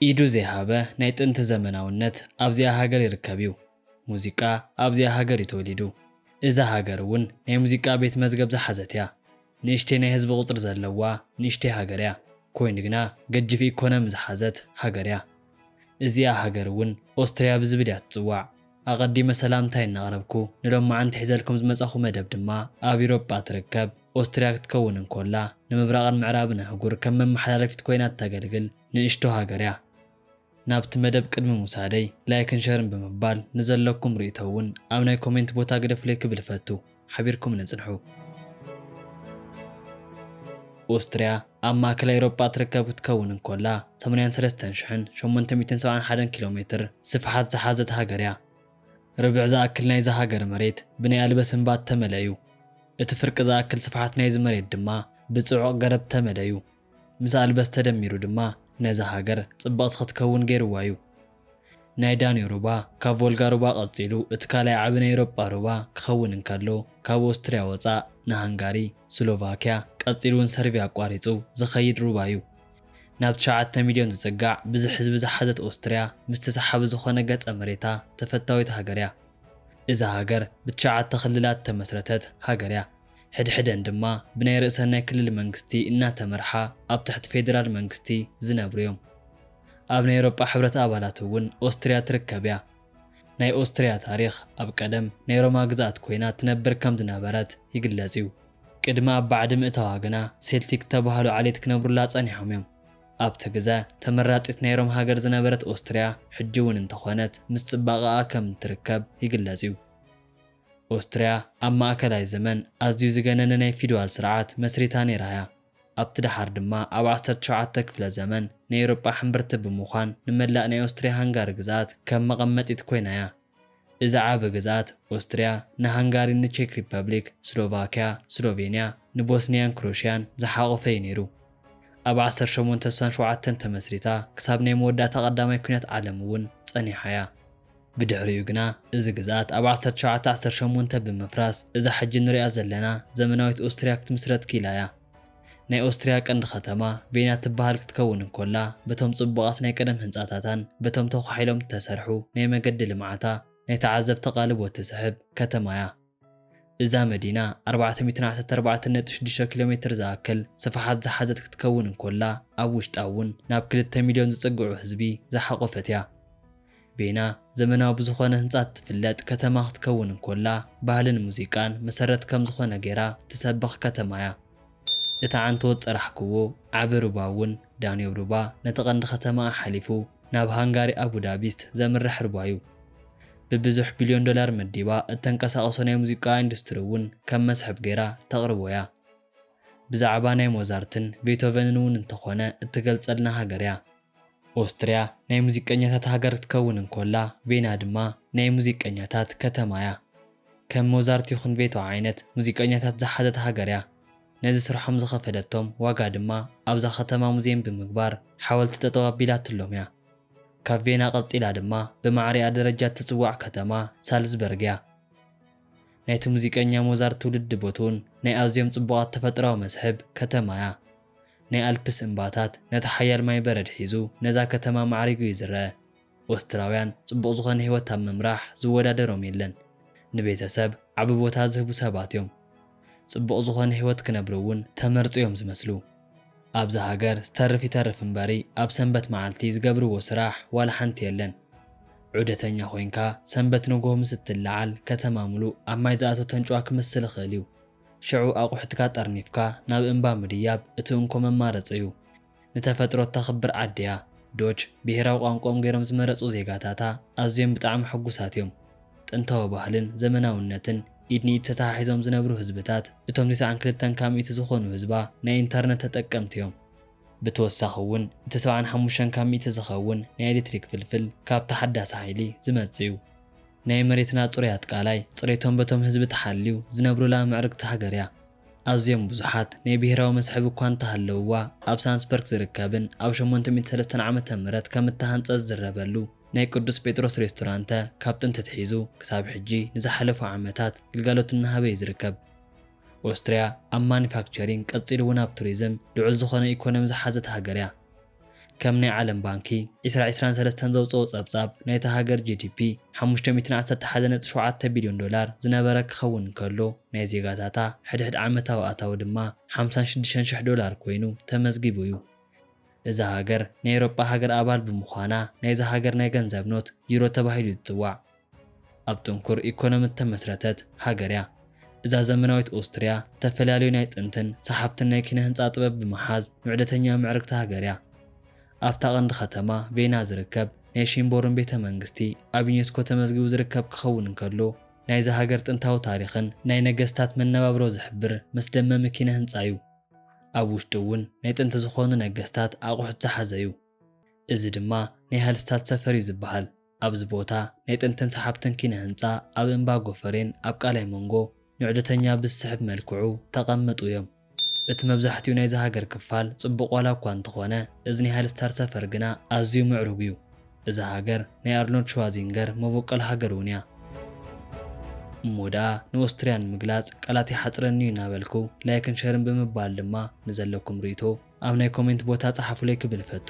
ኢዱ ዘይሃበ ናይ ጥንቲ ዘመናውነት ኣብዚኣ ሃገር ይርከብ እዩ። ሙዚቃ ኣብዚኣ ሃገር እዩ ተወሊዱ። እዛ ሃገር እውን ናይ ሙዚቃ ቤት መዝገብ ዝሓዘት እያ። ንእሽተይ ናይ ህዝቢ ቁፅሪ ዘለዋ ንእሽተይ ሃገር እያ። ኮይኑ ግና ገጅፍ ኢኮኖሚ ዝሓዘት ሃገር እያ። እዚኣ ሃገር እውን ኦስትርያ ብዝብል እያ ትፅዋዕ። ኣቐዲመ ሰላምታይ እናቕረብኩ ንሎማዓንቲ ሒዘልኩም ዝመጻኹ መደብ ድማ ኣብ ኢሮጳ ትርከብ ኦስትርያ ክትከውን እንኮላ ንምብራቕን ምዕራብን ኣህጉር ከም መመሓላለፊት ኮይና እተገልግል ንእሽቶ ሃገር እያ። ናብቲ መደብ ቅድሚ ምውሳደይ ላይክን ሸርን ብምባል ንዘለኩም ርእይቶ እውን ኣብ ናይ ኮሜንት ቦታ ግደፉለይ ክብል እፈቱ። ሓቢርኩም ነጽንሑ። ኦስትርያ ኣብ ማእከል ኤውሮጳ ትርከብ ክትከውን እንኮላ ሰማንያን ሰለስተን ሽሕን ሸሞንተ ሚእትን ሰብዓን ሓደን ኪሎ ሜትር ስፍሓት ዝሓዘት ሃገር እያ። ርብዕ ዝኣክል ናይዚ ሃገር መሬት ብናይ ኣልበስ እምባ እተመልአ እዩ። እቲ ፍርቂ ዝኣክል ስፍሓት ናይዚ መሬት ድማ ብጽዑቕ ገረብ እተመልአ እዩ። ምስ ኣልበስ ተደሚሩ ድማ ነዛ ሃገር ጽብቕቲ ክትከውን ገይርዋ እዩ። ናይ ዳኒዮ ሩባ ካብ ቮልጋ ሩባ ቀጺሉ እቲ ካልኣይ ዓቢ ናይ ኤውሮጳ ሩባ ክኸውን እንከሎ፣ ካብ ኦስትርያ ወጻእ ንሃንጋሪ፣ ስሎቫክያ፣ ቀጺሉ እውን ሰርቢያ ኣቋሪጹ ዝኸይድ ሩባ እዩ። ናብ ትሽዓተ ሚልዮን ዝጽጋዕ ብዝሒ ህዝቢ ዝሓዘት ኦስትርያ፣ ምስቲ ሰሓቢ ዝኾነ ገጸ መሬታ ተፈታዊት ሃገር እያ። እዛ ሃገር ብትሽዓተ ክልላት እተመስረተት ሃገር እያ። ሕድሕደን ድማ ብናይ ርእሰን ናይ ክልል መንግስቲ እናተመርሓ ኣብ ትሕቲ ፌደራል መንግስቲ ዝነብሩ እዮም። ኣብ ናይ ኤውሮጳ ሕብረት ኣባላት እውን ኦስትርያ ትርከብ እያ። ናይ ኦስትርያ ታሪኽ ኣብ ቀደም ናይ ሮማ ግዝኣት ኮይና ትነብር ከም ዝነበረት ይግለጽ እዩ። ቅድሚ ኣብ ባዕዲ ምእታዋ ግና ሴልቲክ እተባህሉ ዓሌት ክነብሩላ ጸኒሖም እዮም። ኣብቲ ግዘ ተመራጺት ናይ ሮም ሃገር ዝነበረት ኦስትርያ ሕጂ እውን እንተኾነት ምስ ጽባቐኣ ከም እትርከብ ይግለጽ እዩ። ኦስትርያ ኣብ ማእከላይ ዘመን ኣዝዩ ዝገነነ ናይ ፊውዳል ስርዓት መስሪታ ነይራ እያ። ኣብቲ ደሓር ድማ ኣብ ዓሰርተ ትሽዓተ ክፍለ ዘመን ናይ ኤውሮጳ ሕምብርቲ ብምዃን ንመላእ ናይ ኦስትርያ ሃንጋሪ ግዝኣት ከም መቐመጢት ኮይና እያ። እዛ ዓቢ ግዝኣት ኦስትርያ ንሃንጋሪ፣ ንቼክ ሪፐብሊክ፣ ስሎቫክያ፣ ስሎቬንያ፣ ንቦስንያን ክሮሽያን ዝሓቖፈ እዩ ነይሩ። ኣብ ዓሰርተ ሸሞንተ ስሳን ሸውዓተን ተመስሪታ ክሳብ ናይ መወዳእታ ቀዳማይ ኲናት ዓለም እውን ጸኒሓ እያ። ብድሕሪኡ ግና እዚ ግዝኣት ኣብ ዓሰርተ ትሽዓተ ዓሰርተ ሸሞንተ ብምፍራስ እዛ ሕጂ ንሪኣ ዘለና ዘመናዊት ኦስትርያ ክትምስረት ክኢላ እያ። ናይ ኦስትርያ ቀንዲ ከተማ ቬና ትበሃል ክትከውን እንኮላ፣ በቶም ጽቡቓት ናይ ቀደም ህንጻታታን በቶም ተዃሒሎም እተሰርሑ ናይ መገዲ ልምዓታ ናይ ተዓዘብቲ ቀልብ እትስሕብ ከተማ እያ። እዛ መዲና ኣርባዕተ ሚእትን ዓሰርተ ኣርባዕተን ነጥቢ ሽዱሽተ ኪሎ ሜትር ዝኣክል ስፍሓት ዝሓዘት ክትከውን እንኮላ፣ ኣብ ውሽጣ እውን ናብ ክልተ ሚልዮን ዝጽግዑ ህዝቢ ዝሓቖፈት እያ። ቬና ዘመናዊ ብዝኾነ ህንጻ እትፍለጥ ከተማ ክትከውን እንኮላ፣ ባህልን ሙዚቃን መሰረት ከም ዝኾነ ገይራ እትሰብኽ ከተማ እያ። እቲ ዓንተቦት ጸራሕክዎ ዓቢ ሩባ እውን፣ ዳንዮብ ሩባ፣ ነቲ ቀንዲ ከተማኣ ሓሊፉ ናብ ሃንጋሪ ኣቡዳቢስት ዘምርሕ ሩባ እዩ። ብብዙሕ ቢልዮን ዶላር መዲባ እተንቀሳቐሶ ናይ ሙዚቃ ኢንዱስትሪ እውን ከም መስሕብ ገይራ ተቕርቦ እያ። ብዛዕባ ናይ ሞዛርትን ቤቶቨንን እውን እንተኾነ እትገልጸልና ሃገር እያ። ኦስትርያ ናይ ሙዚቀኛታት ሃገር ክትከውን እንኮላ፣ ቬና ድማ ናይ ሙዚቀኛታት ከተማ እያ። ከም ሞዛርት ይኹን ቤቶ ዓይነት ሙዚቀኛታት ዝሓዘት ሃገር እያ። ነዚ ስርሖም ዝኸፈለቶም ዋጋ ድማ ኣብዛ ከተማ ሙዝየም ብምግባር ሓወልቲ ጠጠው ኣቢላትሎም እያ። ካብ ቬና ቀጺላ ድማ ብማዕሪኣ ደረጃ እትጽዋዕ ከተማ ሳልዝበርግ እያ። ናይቲ ሙዚቀኛ ሞዛርት ትውልዲ ቦትኡን ናይ ኣዝዮም ጽቡቓት ተፈጥሮኣዊ መስሕብ ከተማ እያ። ናይ ኣልፕስ እምባታት ነቲ ሓያል ማይ በረድ ሒዙ ነዛ ከተማ ማዕሪጉ እዩ ዝረአ። ኦስትራውያን ጽቡቕ ዝኾነ ህይወት ኣብ ምምራሕ ዝወዳደሮም የለን። ንቤተሰብ ዓቢ ቦታ ዝህቡ ሰባት እዮም። ጽቡቕ ዝኾነ ህይወት ክነብሩ እውን ተመርጹ እዮም ዝመስሉ። ኣብዛ ሃገር ዝተርፍ ይተርፍ እምበሪ ኣብ ሰንበት መዓልቲ ዝገብርዎ ስራሕ ዋላ ሓንቲ የለን። ዑደተኛ ኮይንካ ሰንበት ንግሆ ምስ እትለዓል ከተማ ምሉእ ኣብ ማይ ዝኣተወ ተንጭዋ ክመስል ይኽእል እዩ። ሽዑ ኣቑሑትካ ጠርኒፍካ ናብ እምባ ምድያብ እቲ እንኮ መማረጺ እዩ። ንተፈጥሮ እተኽብር ዓዲ እያ። ዶች ብሄራዊ ቋንቋኦም ገይሮም ዝመረጹ ዜጋታታ ኣዝዮም ብጣዕሚ ሕጉሳት እዮም። ጥንታዊ ባህልን ዘመናውነትን ኢድ ንኢድ ተተሓሒዞም ዝነብሩ ህዝብታት እቶም ተስዓን ክልተን ካብ ሚእቲ ዝኾኑ ህዝባ ናይ ኢንተርነት ተጠቀምቲ እዮም። ብተወሳኺ እውን እቲ ሰብዓን ሓሙሽተን ካብ ሚእቲ ዝኸውን ናይ ኤሌክትሪክ ፍልፍል ካብ ተሓዳሲ ሓይሊ ዝመጽእ እዩ። ናይ መሬትና ጽሩያት ቃላይ ጽሬቶም በቶም ህዝቢ ተሓልዩ ዝነብሩላ ምዕርግቲ ሃገር እያ። ኣዝዮም ብዙሓት ናይ ብሄራዊ መስሕብ እኳ እንተሃለውዋ፣ ኣብ ሳንስበርግ ዝርከብን ኣብ ሸሞንተ ሚእቲ ሰለስተን ዓመተ ምህረት ከም እተሃንጸ ዝዝረበሉ ናይ ቅዱስ ጴጥሮስ ሬስቶራንተ ካብ ጥንቲ ኣትሒዙ ክሳብ ሕጂ ንዝሓለፉ ዓመታት ግልጋሎት እናሃበ እዩ ዝርከብ። ኦስትርያ ኣብ ማኑፋክቸሪንግ ቀጺሉ እውን ኣብ ቱሪዝም ልዑል ዝኾነ ኢኮኖሚ ዝሓዘት ሃገር እያ። ከም ናይ ዓለም ባንኪ ዕስራ ዕስራን ሰለስተን ዘውፅኦ ፀብፃብ፣ ናይታ ሃገር ጂ ዲ ፒ ሓሙሽተ ሚእትን ዓሰርተ ሓደን ነጥቢ ሸውዓተ ቢልዮን ዶላር ዝነበረ ክኸውን እንከሎ፣ ናይ ዜጋታታ ሕድሕድ ዓመታዊ ኣታዊ ድማ ሓምሳን ሽዱሽተን ሽሕ ዶላር ኮይኑ ተመዝጊቡ እዩ። እዛ ሃገር ናይ ኤውሮጳ ሃገር ኣባል ብምዃና፣ ናይዛ ሃገር ናይ ገንዘብ ኖት ዩሮ ተባሂሉ እዩ ዝጽዋዕ። ኣብ ጥንኩር ኢኮኖሚ እተመስረተት ሃገር እያ። እዛ ዘመናዊት ኦስትርያ፣ ዝተፈላለዩ ናይ ጥንትን ሰሓብትን ናይ ኪነ ህንጻ ጥበብ ብምሓዝ፣ ንዑደተኛ ምዕርግቲ ሃገር እያ። ኣብታ ቀንዲ ከተማ ቬና ዝርከብ ናይ ሽምቦርን ቤተ መንግስቲ፣ ኣብ ዩኔስኮ ተመዝጊቡ ዝርከብ ክኸውን እንከሎ፣ ናይዛ ሃገር ጥንታዊ ታሪኽን ናይ ነገስታት መነባብሮ ዝሕብር መስደመሚ ኪነ ህንጻ እዩ። ኣብ ውሽጡ እውን ናይ ጥንቲ ዝኾኑ ነገስታት ኣቑሑት ዝሓዘ እዩ። እዚ ድማ ናይ ሃልስታት ሰፈር እዩ ዝበሃል። ኣብዚ ቦታ ናይ ጥንትን ሰሓብትን ኪነ ህንጻ ኣብ እምባ ጎፈሬን ኣብ ቃላይ መንጎ ንዑደተኛ ብዝስሕብ መልክዑ ተቐመጡ እዮም። እቲ መብዛሕትኡ ናይዚ ሃገር ክፋል ጽቡቕ ዋላ እኳ እንተኾነ፣ እዚ ናይ ሃልስታር ሰፈር ግና ኣዝዩ ምዕሩግ እዩ። እዛ ሃገር ናይ ኣርኖልድ ሽዋዚንገር መበቆል ሃገር እውን እያ። እሞ ደኣ ንኦስትርያ ንምግላጽ ቃላት ይሓጽረኒ እዩ እናበልኩ፣ ላይክን ሸርን ብምባል ድማ ንዘለኩም ርእይቶ ኣብ ናይ ኮሜንት ቦታ ጸሓፉለይ ክብል እፈቱ።